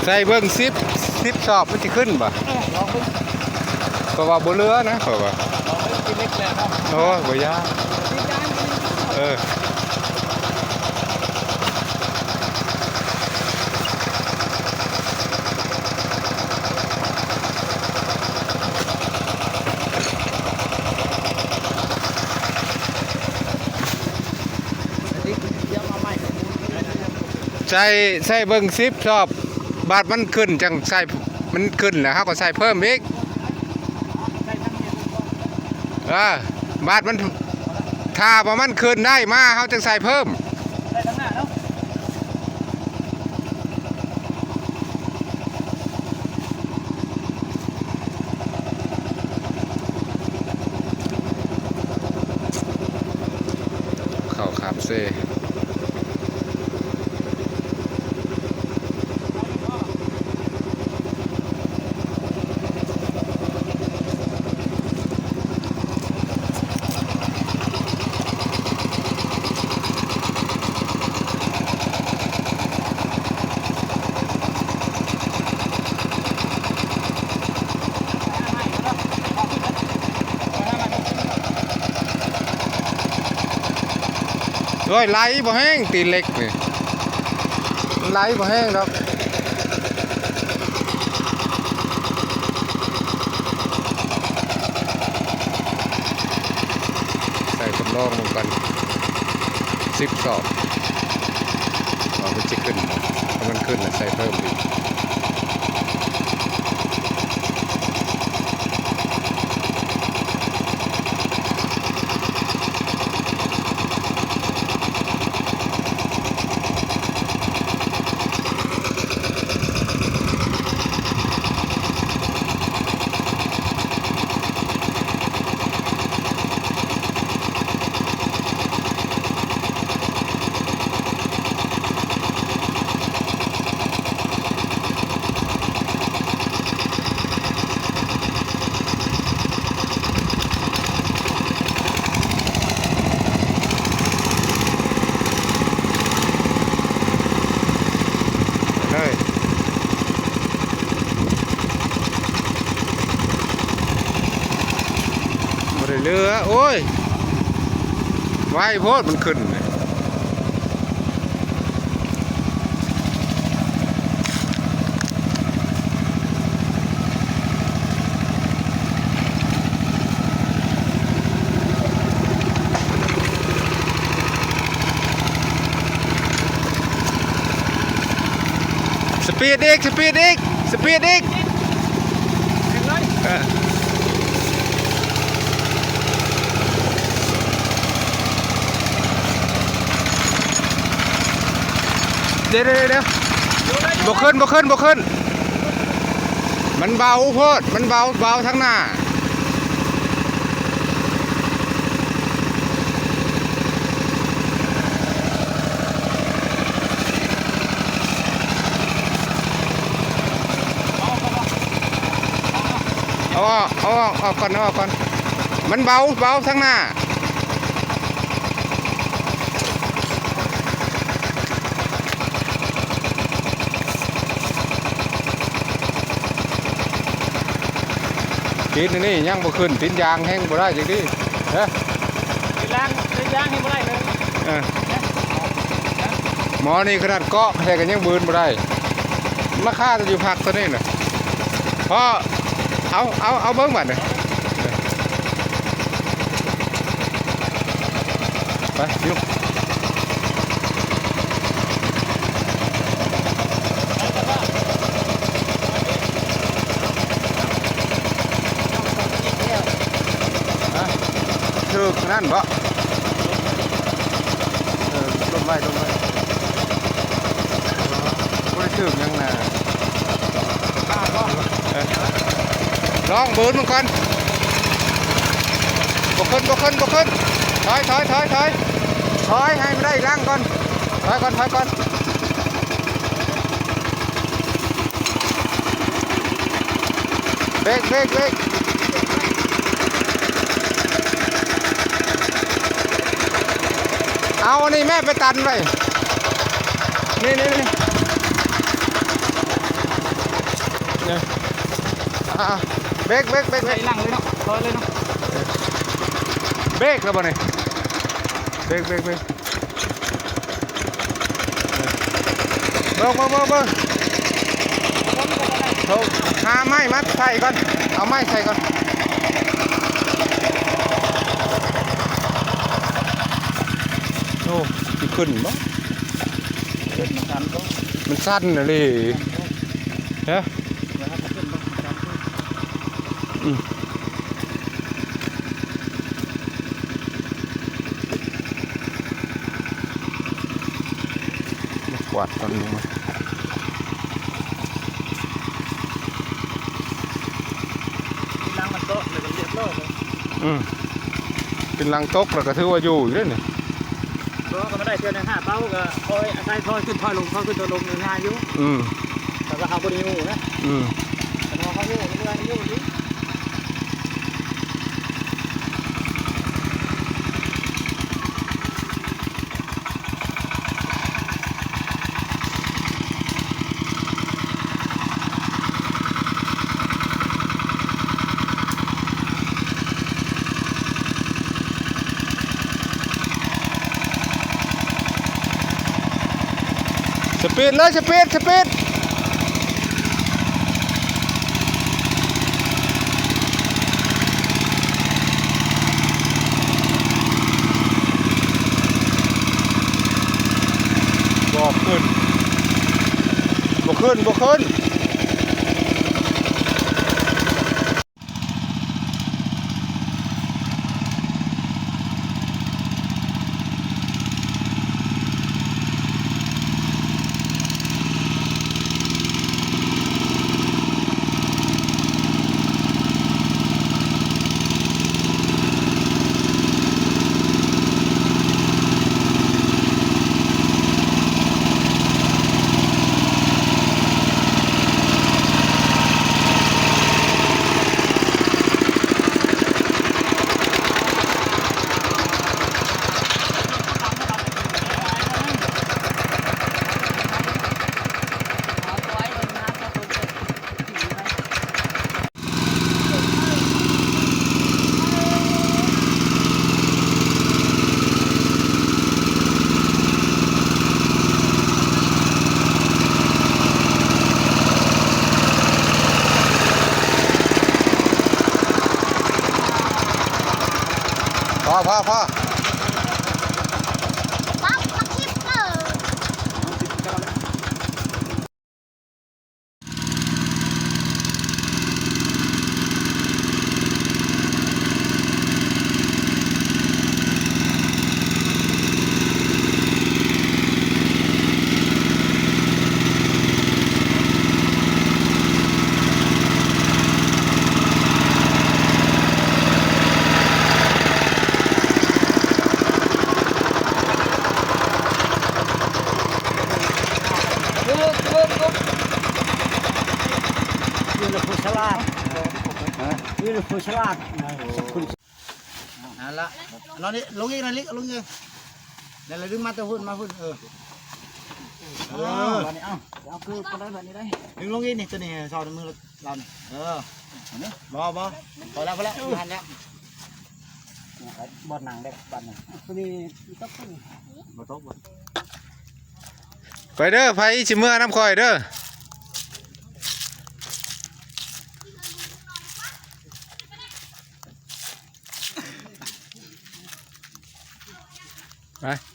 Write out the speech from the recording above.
ໃສ່ເບິ່ງສິບ ສິບສອບມັນຊິຂຶ້ນບໍ່? ເອີ ລອງເບິ່ງ ຂ້ອຍວ່າບໍ່ເຫຼືອນະ ຂ້ອຍວ່າ ລອງເບິ່ງ ຊິເລັກແລ້ວເນາະ. ໂອ້ຍ ບໍ່ຢາກ ເອີ. ໃສ່ ໃສ່ເບິ່ງສິບສອບ ບາດມັນຂຶ້ນຈັ່ງໃສ່ ມັນຂຶ້ນແລ້ວເຮົາກໍໃສ່ເພີ່ມອີກ. ເອີ ບາດມັນ ຖ້າວ່າມັນຂຶ້ນໄດ້ມາ ເຮົາຈຶ່ງໃສ່ເພີ່ມ. ເຂົ້າຂາມເຊ. ໂອ້ຍ ໄຫຼບໍ່ແຮງ ຕີນເຫຼັກນີ້ ໄຫຼບໍ່ແຮງດອກ. ໃສ່ທົດລອງເບິ່ງກ່ອນ ສິບສອບ ວ່າມັນຊິຂຶ້ນບໍ່ ຖ້າມັນຂຶ້ນລະໃສ່ເພີ່ມອີກ. ເລີຍ ບໍ່ໄດ້ເຫຼືອ. ໂອ້ຍ ໄວໂພດ ມັນຂຶ້ນ. ສະປີດອີກ ສະປີດອີກ ສະປີດອີກ. ດຽວໆໆ ບໍ່ຂຶ້ນ ບໍ່ຂຶ້ນ ບໍ່ຂຶ້ນ. ມັນເບົາໂພດ ມັນເບົາ ເບົາທາງໜ້າ. ເອົາອອກ ເອົາອອກ ອອກກ່ອນ ເອົາອອກກ່ອນ. ມັນເບົາ ເບົາທາງໜ້າ. ຕິດອັນນີ້ຍັງບໍ່ຂຶ້ນ ຕິດຢາງແຮງບໍ່ໄດ້ຈັກດີ. ເອີ ຕິດຢາງ ຕິດຢາງແຮງບໍ່ໄດ້ເລີຍ. ເອີ ໝໍນີ້ຂະໜາດເກາະແທ້ກໍຍັງບືນບໍ່ໄດ້ ມາຄາແຕ່ຢູ່ພັກຕົວນີ້ນະ. ພໍ ເອົາ ເອົາ ເອົາເບິ່ງບາດນີ້. ໄປ ຢູ່ ຮະ ຖືກນັ້ນບໍ່? ເອີ ລົມໄວ້ ລົມໄວ້ ບໍ່ໄດ້ຖືກຫຍັງນະ. ເອີ ລອງບືນມັນກ່ອນ. ບໍ່ຂຶ້ນ ບໍ່ຂຶ້ນ ບໍ່ຂຶ້ນ. ຖອຍ ຖອຍ ຖອຍ ຖອຍ ຖອຍໃຫ້ມັນໄດ້ຫຼັງກ່ອນ. ຖອຍກ່ອນ ຖອຍກ່ອນ. ເບຣກ ເບຣກ ເບຣກ. ເອົາອັນນີ້ແມ່ໄປຕັນໄວ້ ນີ້ ນີ້ ນີ້. ເອີ ອ່າ ເບກ ເບກ ເບກ ເບກ ໄລ່ຫຼັງເລີຍເນາະ ລອຍເລີຍເນາະ ເບກແລ້ວບໍ່ນີ້ ເບກ ເບກ ເບກ ເບິ່ງ ເບິ່ງ ເບິ່ງ ເບິ່ງ ໂທ ຫາໄມ້ມາໃສ່ກ່ອນ ເອົາໄມ້ໃສ່ກ່ອນ ໂອ້ ຊິຂຶ້ນບໍ່? ມັນສັ່ນອີ່ຫຼີ ຮະ ອືມ ມາກວາດກ່ອນ ລົງມາ ທີຫຼັງມັນເກາະແລ້ວກໍລຽບຮ້ອຍເລີຍ ອືມ ຂຶ້ນຫຼັງຕົກແລ້ວກໍຖືວ່າຢູ່ຢູ່ເດ້ນີ້ ບໍ່ ກໍມາໄດ້ເທື່ອໜຶ່ງຫ້າເປົາ ກໍຄ່ອຍອາໄສຖອຍຂຶ້ນຖອຍລົງ ຖອຍຂຶ້ນຖອຍລົງ ງ່າຍຢູ່ ອືມ ແຕ່ວ່າເຮົາບໍ່ໄດ້ຢູ່ນະ ອືມ ແຕ່ວ່າເຮົາຢູ່ ເຮົາຢູ່ນີ້ ສະປີດເລີຍ ສະປີດ ສະປີດ ບໍ່ຂຶ້ນ ບໍ່ຂຶ້ນ ບໍ່ຂຶ້ນ. ພໍ ພໍ ພໍ. ຢູ່ໃນຜູ້ສະຫຼາດ ຢູ່ໃນຜູ້ສະຫຼາດ ເອົາລະ ເອົານີ້ລົງອີກນະລິກ ລົງອີກ ນັ້ນລະ ດຶງມາແຕ່ພຸ້ນ ມາພຸ້ນ ເອີ ເອີ ບາດນີ້ ເອົາ ເອົາຄືບໍ່ໄດ້ບາດນີ້ໄດ໋ ດຶງລົງອີກນີ້ ໂຕນີ້ ຊອກໃນມືລາວນີ້ ເອີ ບໍ່ ບໍ່ ພໍແລ້ວ ພໍແລ້ວ ຢູ່ຫັ້ນແຫຼະ ບ່ອນນັ່ງເດ້ ບ່ອນນັ່ງ ໂຕນີ້ຕົກ ບໍ່ຕົກບໍ່ ໄປເດີ ໃຜຊິເມືອນຳຂ້ອຍເດີ ໄປ.